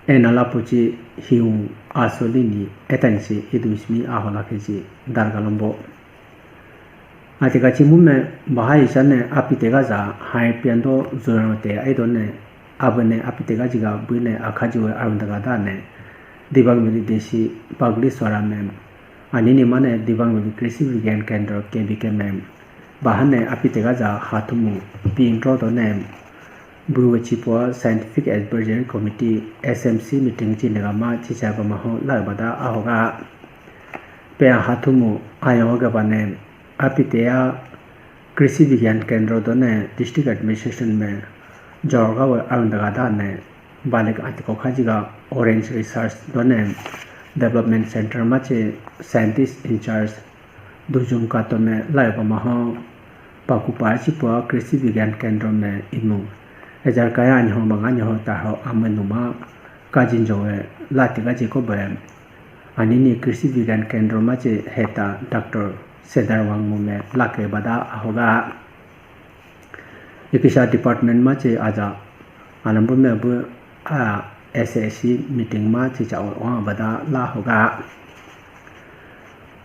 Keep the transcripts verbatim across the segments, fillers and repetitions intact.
Ena lapuchi hiu asoli ni etansi idu ismi ahola keji darga lombo. Ati kachi mume bahai sane apitega za hai piando zono te aido ne abune apitega jiga buine akhaji we arundaga da ne Dibang Valley Desi Pagli Swara mem. Anini mane Dibang Valley Krishi Vigyan Kendra K V K mem. Bahane apitega za hathumu pin rodo ne. Buwe Chipua Scientific Advisory Committee, S M C, meeting chinegama chichaba maho lagbada ahoga. Pe hathumu ayo gabane apiteya Krishi Vigyan Kendra done District Administration me jorga we arundaga dane balik atiko khajiga Orange Research done Development Center machi scientist in charge Dujum Kato me laibama ho paku parchi pua Krishi Vigyan Kendra me inu. Ejar kaya anyi ho manga anyi ho taho ame numa kajin jowe lati gaji ko be. Anini Krishi Vigyan Kendra machi heta Doctor Sedar Wangmu me lake bada ahoga. Ikisha department machi aja alambu me bu a S A C meeting machi cha o bada la hoga.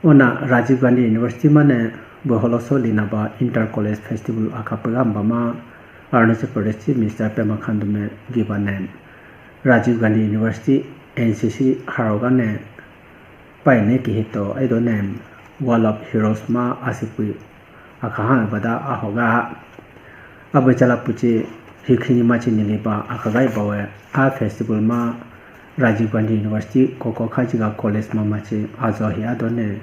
Ona Rajiv Gandhi University mane bu holoso linaba Inter College Festival akha program bama Arunachal Pradesh Chief Minister Pema Khandu me giba ne Rajiv Gandhi University N C C haroga ne paine kihito aido ne Wall of Heroes ma asipui akhaha bada ahoga. Abe chala puchi hikhini machi niliba akhagai bawe a festival ma Rajiv Gandhi University koko khajiga college ma machi ajo hi adone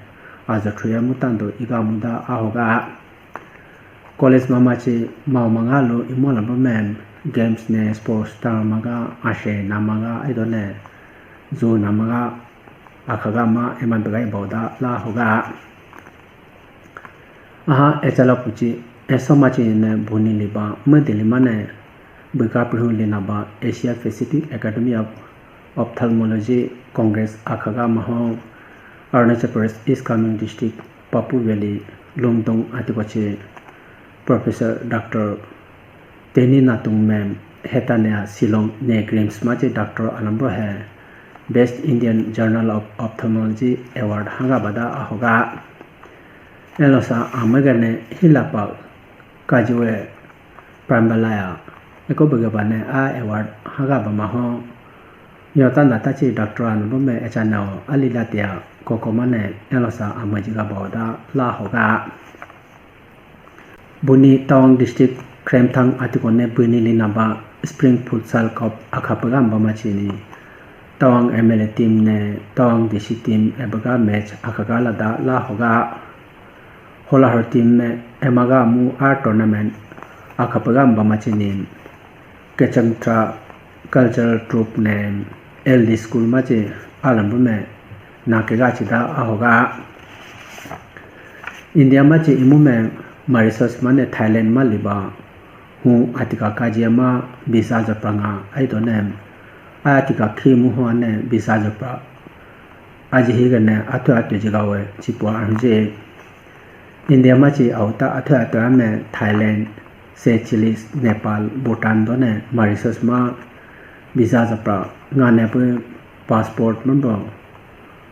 ajo thuya mutando iga muda ahoga. College ma machi mao manga lo imo labo mem games ne sports ta maga ashe na maga aido ne zo na maga akhaga ma eman begai bauda la hoga. Aha, echala puchi, eso machi ne buni liba, medili mane, buka prihu linaba, Asia Pacific Academy of Ophthalmology Congress akhaga maho, Arunachal Pradesh East Kameng District, Papu Valley, Lumdong atikochi, Professor Doctor Teni Natung mem hetane a Shillong NEIGRIHMS machi Doctor Alambro he Best Indian Journal of Ophthalmology Award hanga bada ahoga. Elosa amegane hilapa kajiwe Prambalaya eko bege bane a award hanga bama ho. Yota natachi Doctor Alambro me echanao alila tia koko mane elosa amajiga boda la hoga. Buni Tawang District Kremthang atikone buni linaba Spring Futsal Cup akha pegamba machini. Tawang M L A team ne Tawang D C team ebaga match akhaga lada la hoga. Holahar team ne emaga mu a tournament akha pegamba machini. Kechangtra Cultural Troupe ne L D School machi alambu me na kega chida ahoga. India machi imu me Mauritius mane Thailand ma liba hu atika kaji ma visa japra nga aido ne. Atika khi mu hu ane visa japra. Aji higane athu athu jigawe chipua anje. India machi auta athu athu ame Thailand, Seychelles, Nepal, Bhutan done Mauritius ma visa japra ngane pu passport mambo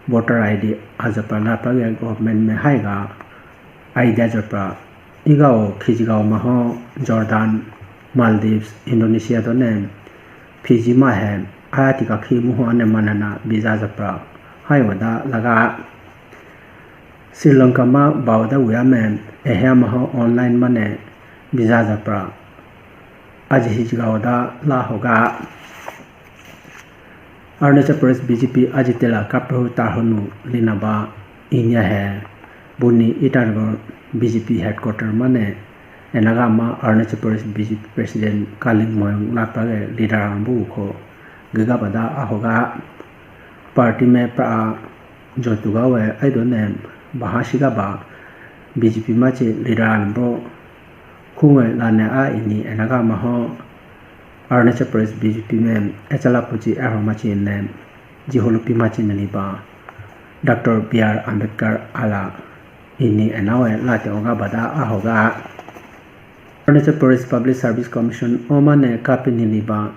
voter I D ajapra lapra ge government me haiga I D ajapra igao khijigao maho Jordan, Maldives, Indonesia done Fiji ma he aya tika khi muhu ane manana visa japra haiwada laga. Sri Lanka ma bawda wiyame ehe amaho online mane visa japra aji hijigawada la hoga. Arunachal Pradesh B J P ajitela kaprahu tahunu linaba inya he buni Itanagar B J P headquarter mane enaga ma Arunachal Pradesh B J P President Kaling Moyong lapra ge leader ambu ko giga bada ahoga. Party me pra jotuga we aido ne baha shiga ba B J P machi leader anbo khunwe lane a ini enaga maho Arunachal Pradesh B J P me echala puchi aho machi ne jiholupi machi nani ba Doctor B R Ambedkar ala ini enawe late oga bada ahoga. Arunachal Pradesh Public Service Commission omane kapi nini ba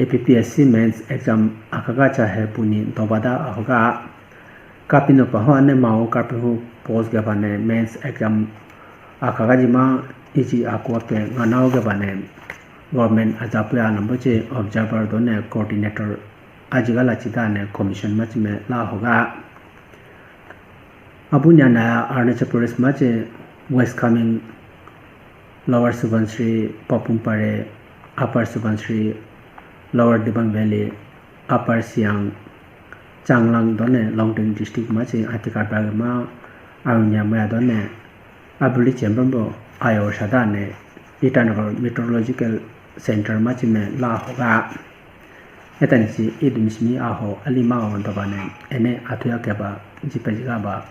A P P S C mains exam akagacha he puni dobada ahoga. Kapino paho ane mao kapihu post gabane mains exam akagajima iji akwa ke nganao gabane government ajapuya namboche observer done coordinator ajigala chidane commission machime la hoga. Abunyana Arunachal Pradesh mache West Kameng, Lower Subansiri, Papum Pare, Upper Subansiri, Lower Dibang Valley, Upper Siang, Changlang done Longding district mache atika bagma arunya maya done abuli chembambo ayo sadane Itanagar Meteorological Center machime la hoga. Etani si idum simi aho alima o dobane ene athuya keba jipa jiga ba